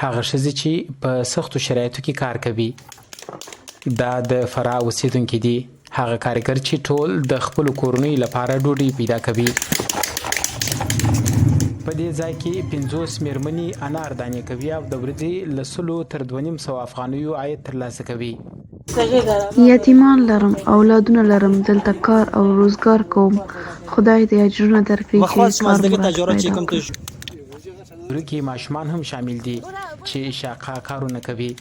هغه ښځې چې په سختو شرایطو کې کار کوي. دا د فراه اوسېدونکي دي، هغه کارګر چې ټول د خپلو کورنیو لپاره ډوډۍ پیدا کوي. په دې ځای کې 50 مېرمنې انار دانې کوي او د ورځې له 100 تر 250 افغانیو عاید ترلاسه کوي. یتیمان لرم، اولادونه لرم، دلته کار او روزګار کوم، خدای دې اجرونه درکړي چې کار مو راته پیدا کړ. کې ماشومان هم شامل دي چې شاقه کارونه کوي.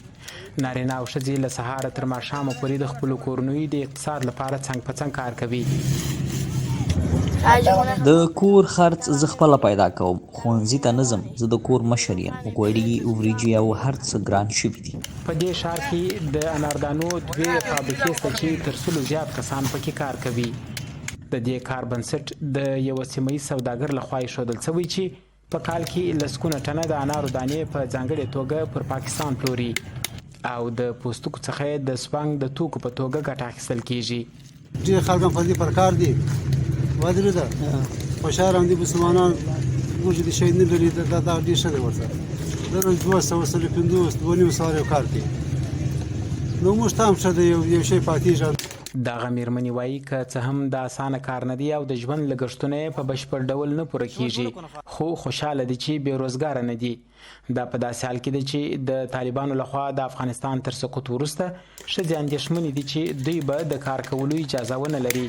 نارینه او ښځې له سهاره تر ماښامه پورې د خپلو کورنیو د اقتصاد لپاره څنګ په څنګ کار کوي. د کور خرڅ زه خپله پیدا کوم، ښوونځي ته نه ځم، زه د کور مشر یم، غوړي، وریجې او هر څه ګران شوي دي. په دې ښار کې د اناردانو دوې فابریکې شته چې تر 100 زیات کسان پکې کار کوي. د دې کار بنسټ د یوه سیمه ییز سوداګر له خوا ایښودل شوی چې په کال کې لسګونه ټنه د انارو دانې په ځانګړې توګه پر پاکستان پلوري او د پوستکو څخه یې د سونګ د توکو په توګه ګټه اخیستل کیږي. ډېر خلک هم په دې پر کار دي ودرېده خوشحاله هم دي مسلمانان موږ دې شی نه لري دا دا ډېر ښه دی ورته د ورځې 200 150 250 یو کار کوي نو موږ ته هم ښه دی یو شی پاتېږي. دغه مېرمنې وايي، که څه هم دا اسانه کار نه دی او د ژوند لګښتونه یې په بشپړ ډول نه پوره کېږي، خو خوشحاله دي چې بې روزګاره نه دي. دا په داسې حال کې ده چې د طالبانو له خوا د افغانستان تر سقوط وروسته ښځې اندېښمنې دي چې دوی به د کار کولو اجازه ونه لري.